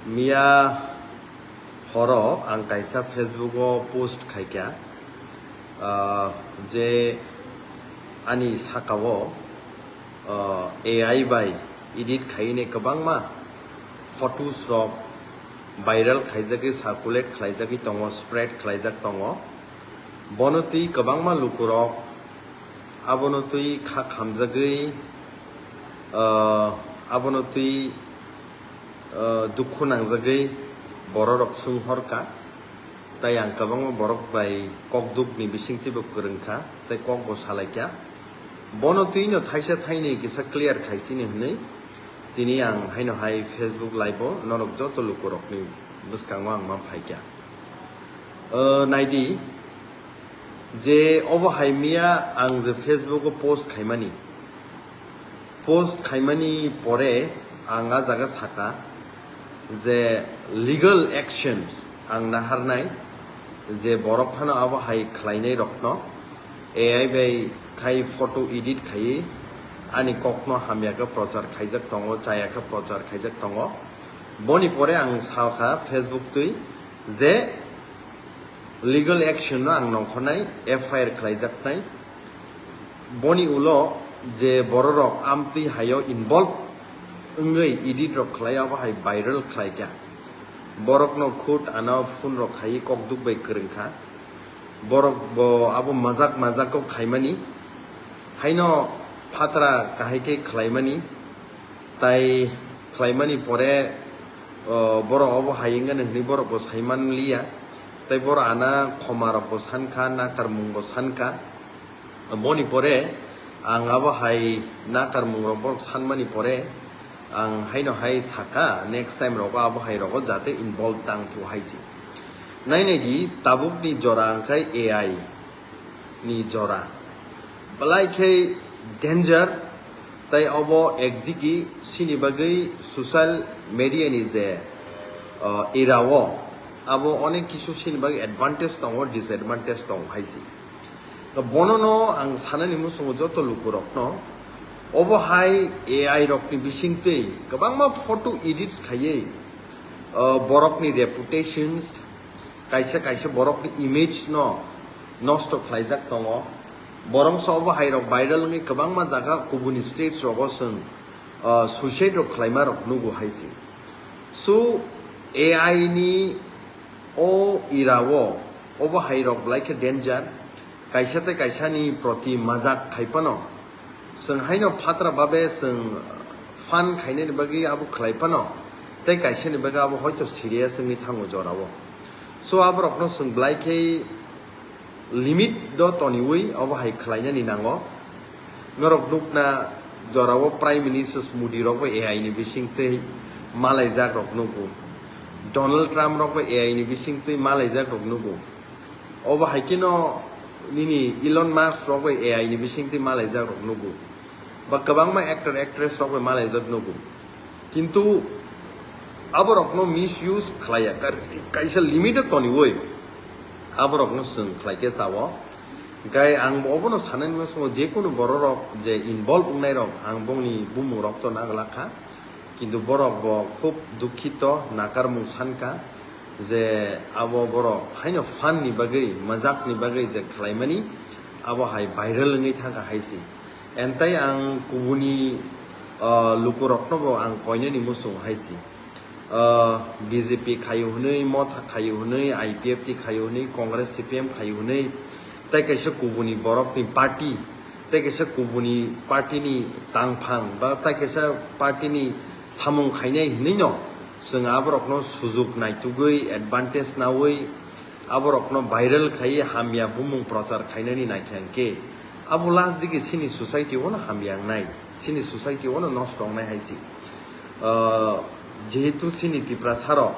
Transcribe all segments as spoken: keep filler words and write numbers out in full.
Miya horo ang kaisa Facebook o post khaikha, ah, je ani sakao, ah, A I bai edit khaine kwbangma photos rok viral khaijagwi, circulate khlaijagwi tongo, spread khlaijak tongo. Bono twi kwbangma lukurok abono twi kha khamjagwi, ah, abono twi ah, dukhu nangjagwi bororok swnghorkha, tai ang kwbangma borok bai kokdukni bisingtwibo kwrwngkha, tei kokbo salaikha. Bono twino thaisa thainwi kisa clear khaisini hwnwi tini ang haino hai Facebook live-o norok joto lukurokni bwskango ang ma phaikha. Ah, naidi, je obo hai miya ang je Facebook-o post khaimani, post khaimani pore ang a jaga saka je legal actions ang naharnai, je borok phano abo hai khlainai rokno A I bai khai photo edit khaiwi ani kokno hamya khe prochar khaijak tongo, chaya khe prochar khaijak tongo. Boni pore ang sakha Facebook twi je legal action no ang nongkhornai, F I R khlaijaknai. Boni ulo je bororok amtwi haio involve wngwi edit rok khlai, abo hai viral khlaikha. Borokno khud ano phone rok khaiwi kokduk bai kwrwngkha. Borok bo abo majak majak kok khaimani. Haino phatra kahai khe khlaimani. Tai khlaimani pore, o, borok obo hai wngkha hwnwi borok bo saiman liya. Tai borok ana khoma rok bo sankha, nakarmung bo sankha. Boni pore ang abo hai nakarmung rok borok sanmani pore ang haino hai saka, next time rogo abo hai rogo jate involve tang thu hai si. Nainai di, tabuk ni jora wngkhai A I ni jora. Belai khe danger, tai obo ekdigi sini bagwi social media ni je, uh, era o, abo onek kisu sini bagwi advantage tongo, disadvantage tongo hai si. Bono no ang sanani muchungo joto lukurokno, obo hai A I rokni bisingtwi kwbangma photo edits khaiwi, uh, borokni reputations, kaisa kaisa borokni image no nosto khlaijak tongo. Borok so obo hai rok viral wngwi kwbangma jaga kubuni states rogo chwng, uh, suicide rok khlaima rok nugo hai si. So A I ni o era o obo hai rok belai khe danger. Kaisa tei kaisa ni proti majak khai phano, chwng haino phatra babe chwng fun khainani bagwi abo khlai phano, tei kaisa ni bagwi abo hoito serious wngwi thango jora o. So aborokno chwng belai khe limit do toniwi obo hai khlainani nango. Norok nukna jora o Prime Minister Modi rok bo A I ni bisingtwi malaijak rok nugo. Donald Trump rok bo A I ni bisingtwi malaijak rok nugo. Obo hai kheno nini Elon Musk rok bai A I ni bisingtwi malaijak rok nugo, ba kwbangma actor actress rok bai malaijak nugo, kintu aborokno misuse khlaiya, kar-, kaisa limit o toniwi aborokno chwng khlaikhe chao. Hwnkhe ang bo obono sanani muchungo, jekunu bororok je involve wngnairok, ang bongni bumungrok to naglakha. Kintu borok bo khub dukhito, nakarmung sankha je abo borok haino fun ni bagwi, majak ni bagwi je khlaimani, abo hai viral wngwi thangkha hai si. Entai ang kubuni, ah, lukurokno bo ang koinani muchung hai si. Ah, B J P khaio hwnwi, Motha khaio hwnwi, I P F T khaio hwnwi, Congress, C P M khaio hwnwi, tei kaisa kubuni borokni party, tei kaisa kubuni party ni tangphang ba tei kaisa party ni samung khainai hinwi no chwng aborokno sujuk naitugwi, advantage nawi aborokno viral khaiwi hamya bumung prochar khainani naikha hwnkhe abo last digi chini society o no hamya wngnai, chini society o no nosto wngnai hai si. Ah, jehetu chini Tiprasa rok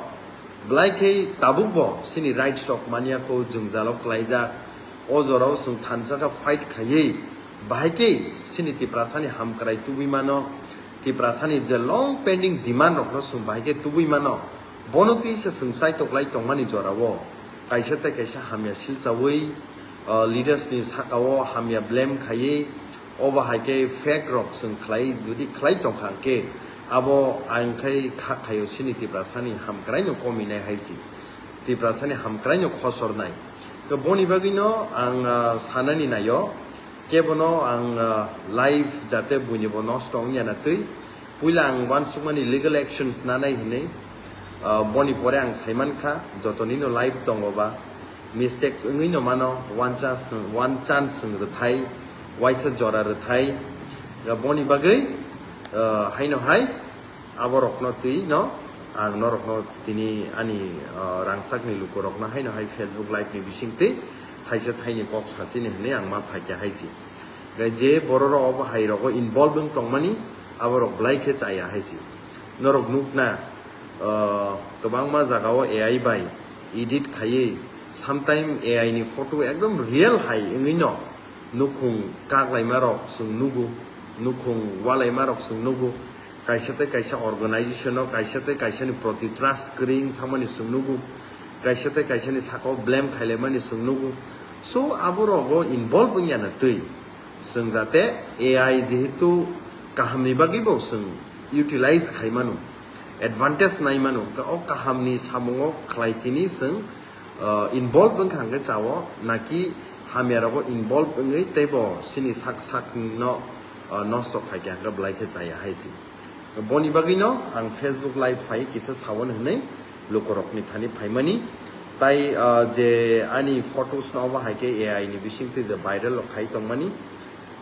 belai khe tabuk bo chini rights rok manya kho, jwngjal o klaijak. O jora o chwng thansa khe fight khaiwi, bahai khe chini Tiprasa ni hamkrai tubui mano, Tiprasa ni je long pending demand rok no chwng bahai khe tubui mano. Bono twi se chwng chaitok lai tongmani jora o kaisa tei kaisa hamya silchawi, ah, leaders ni saka o hamya blame khaiwi, obo hai khe fake rok chwng khlai, jodi khlai tongkha hwnkhe Abo ang khai kha khaio sini Tiprasani hamkraino kominai hai si. Tiprasani hamkraino khosornai. To boni bagwino ang, ah, sanani naio. Kebono ang, ah, life jate buinibo nosto wngya na twi. Puila ang uansukmani legal actions nanai hinwi. Ah, boni pore ang saimankha, jotonino life tongo ba. Mistakes wngwi no mano, one chance, one chance wng rwthai, waisa jora rwthai. Ya boni bagwi, ah, haino hai, aborokno twi no, ang norokno tini ani, ah, rangchakni lukurokno haino hai Facebook live ni bisingtwi thaisa thaini kok sachini hinwi ang ma phaikha hai si. Gai je bororok obo hai rogo involve wng tongmani, aborok belai khe chaya hai si. Norok nukna, ah, kwbangma jagao A I bai edit khaiwi, sometime A I ni photo ekdom real hai wngwi no nukhung kaklaima rok chwng nugo, nukhung walaima rok chwng nugo, kaisa tei kaisa organization o, kaisa tei kaisa ni proti trust kwrwi wng thangmani chwng nugo, kaisa tei kaisa ni sakao blame khailaimani chwng nugo. So abo rogo involve wngya na twi. Chwng jate A I jehetu kahamni bagwi bo chwng utilize khai mano, advantage nai mano, o kahamni samungo khlai tini chwng, uh, involve wngkha hwnkhe chao, naki hamya rogo involve wngwi teibo sini sak sak no, uh, nosto khai khe hwnkhe belai khe chaya hai si. Boni bagwino ang Facebook live phai kisa sawan hinwi lukurokni thani phaimani. Tai, ah, je ani photos no obo hai khe A I ni bisingtwi je viral rok khai tongmani,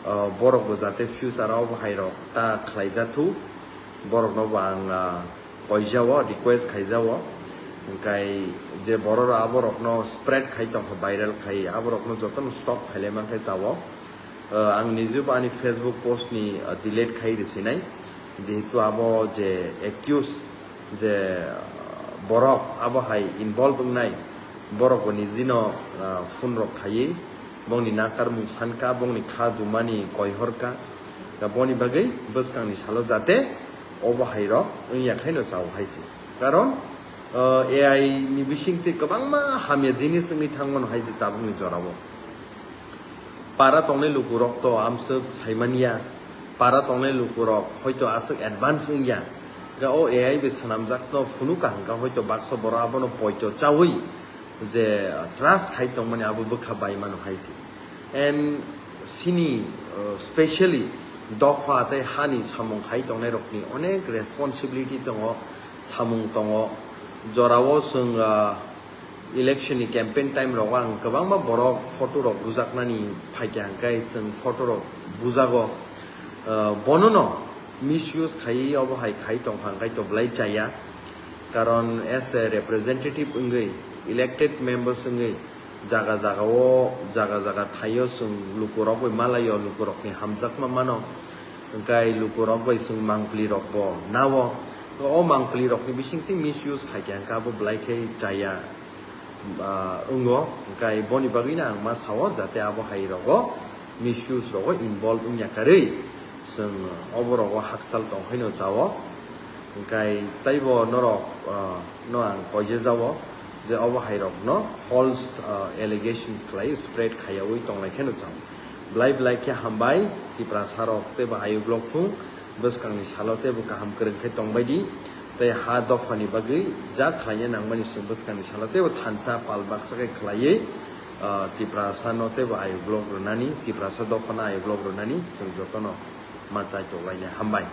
ah, borok bo jate future o obo hai rok ta khlai jathu, borok no bo ang, ah, koijao, request khaijao. Hwnkhe je borok rok aborok no spread khai tongkha, viral khai, aborok no jotono stop khailai mankhe chao. Ah, ang nijebo ani Facebook post ni, ah, delete khai rwsinai, jehetu abo je accuse je, ah, borok abo hai involve wngnai, borok bo nijino, ah, phone rok khaiwi bongni nakarmung sankha, bongni kha dumani koihorkha. Da boni bagwi bwskangni salo jate obo hai rok wngya khaino chao hai se. Karon, ah, A I ni bisingtwi kwbangma hamya jinis wngwi thangmano hai se tabukni jorao. Para tongnai lukurok to amswk saimanya, para tongnai lukurok hoito aswk advance wngya. Ga o A I bai swnamjakno phunukha hwnkha hoito baksa borok abono poito chawi je trust khai tongmani abo bwkha bai mano hai se. And sini, uh, specially dopha tei hani samung khai tongnai rokni onek responsibility tongo, samung tongo. Jorao chwng, uh, election ni campaign time rogo ang kwbangma borok photo rok bujaknani phaikha hwnkhe chwng photo rok bujago. Uh, bonono misuse khaiwi obo hai khai tongkha hwnkhe to belai chaya. Karon as a representative wngwi, elected members wngwi, jaga jaga o, jaga jaga thaio chwng lukurok bai malaio, lukurokni hamjakma mano. Hwnkhe lukurok bai chwng mangpli rok bo nao. O mangpli rokni bisingtwi misuse khaikha hwnkhe abo belai khe chaya, ah, wngo. Hwnkhe boni bagwino ang ma sao jate abo hai rogo misuse rogo involve wngya karwi chwng obo rogo hakchal tong haino chao. Hwnkhe teibo norok, ah, no ang koijejao je obo hai rok no false, ah, allegations khlai spread khaiyawi tonglai kheno chao. Belai belai khe hambai, Tiprasa rok teibo ayuk lok thung, bwskangni salo teibo kaham kwrwng khe tongbai di. Tei ha dophani bagwi ja khlaina nangmani chwng bwskangni salo teibo thansa pal baksa khe khlaiwi, ah, Tiprasa no teibo ayuk lok rwnani, Tiprasa dophano ayuk lok rwnani chwng jotono ma chai tok lainai. Hambai.